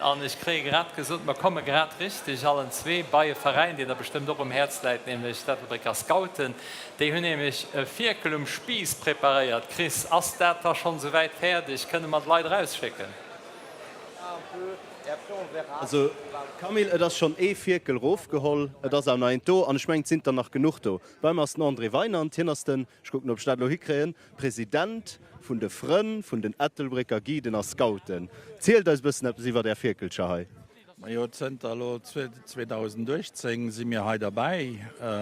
An ech kréie grad gesot, mer komme grad richteg allen zwee bei e Veräin, deen der bestëmmt och um Häerz läit, nämlech d'Ettelbrécker Scouten. Déi hunn nämlech e Fierkel um Spiiss preparéiert. Chris, ass dat da schonn esouwäit fäerdeg? Kënne mer d'Leit erausschécken? Also Camille, et ass schonn ee Fierkel rofgeholl, et ass awer nach eent do an ech mengen, et sinn der nach genuch do. Bei mer ass den André Weinand, hien ass den, ech kucken, ob ech dat elo hikréien, President vun de Frënn vun den Ettelbrécker Guiden a Scouten. Zielt eis e bëssen eppes iwwert Är Fierkelcher hei. Majo, zënter elo 2018 si mir hei derbäi.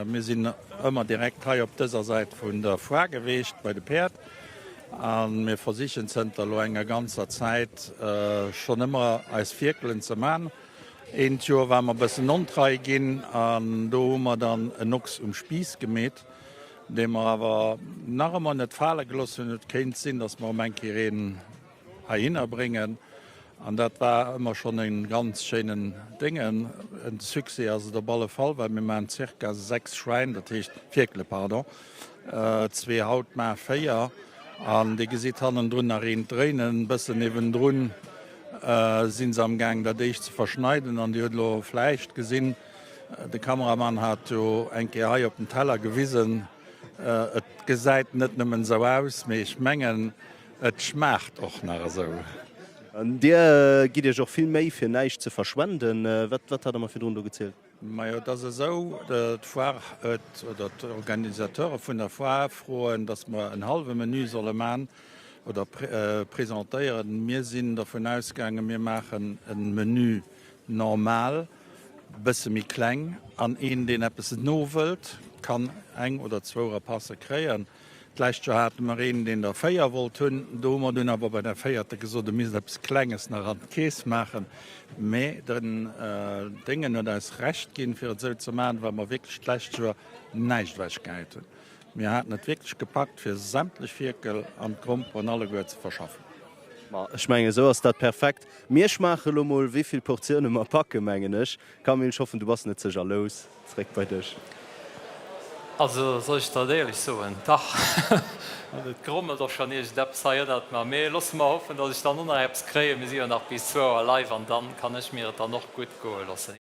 Mir sinn ëmmer direkt hei op dëser Säit vun der Foire geweecht bei de Päerd. A mir versichen zënter elo enger ganzer Zäit schonn ëmmer eis Fierkelen ze man. Eent Joer ware mer e bëssen ontrei ginn an do hu mer dann en Ochs um Spiiss gemeet. Dee mer awer nach ëmmer net fale gelooss hunn. Et kéint sinn, datt mer erëm eng Kéier een heihinner bréngen. An dat war ëmmer schonn e ganz schéinen Déngen. E Succès ass et op alle Fall, well mir maachen zirka 6 Schwäin, dat heescht Fierkele, pardon, zwee haut, mar 4. An Dir gesitt hannendrun nach eent dréinen. E bëssen niewendrun si se amgaang, dat éischt ze verschneiden. An Dir hutt elo vläicht gesinn, De Kameramann hat jo eng Kéier hei op den Teller gewisen. Et gesäit net nëmmen esou aus, mee ech mengen et schmaacht och nach esou. Dir gitt Iech och vill Méi fir näischt ze verschwenden. Wat hat Der mer virdrun do gezielt? Majo, et ass esou, d'Foire huet, oder d'Organisateure vun der Foire froen, datt mer en hallwe Menü solle man oder presentéieren. Mir sinn dervun ausgaangen, mir maachen e Menü normal. Bësse méi kleng an een deen eppes no wëllt kann eng oder zwou Repasse kréien. D'lescht Joer hate mer een deen der 4 wollt hunn, do hu mer dunn awer bei der véierte gesot e misst eppes Klenges nach an d'Keess maachen. Mee den Déngen huet eis Recht ginn fir et esou ze maachen, well mer wierklech d'lescht Joer näischt ewech gehäit hunn. Mir haten et wierklech gepackt fir sämtlech Fierkel an d'Gromperen alleguer ze verschaffen. Ma ech mengen esou ass dat perfekt. Mir schmaache lo mol wéivill Portioune mer packen, mengen ech. Camille, ech hoffen du bass net ze jalous. Zréck bei dech. Also soll ech der et éierlech soen? Dach, et grommelt och schonn iergendeppes hei ënnert mer. Mee loosse mer hoffen, datt ech dann och nach eppes kréien. Mir si jo nach bis zwou Auer live an dann kann ech mir et dann och gutt goe loossen.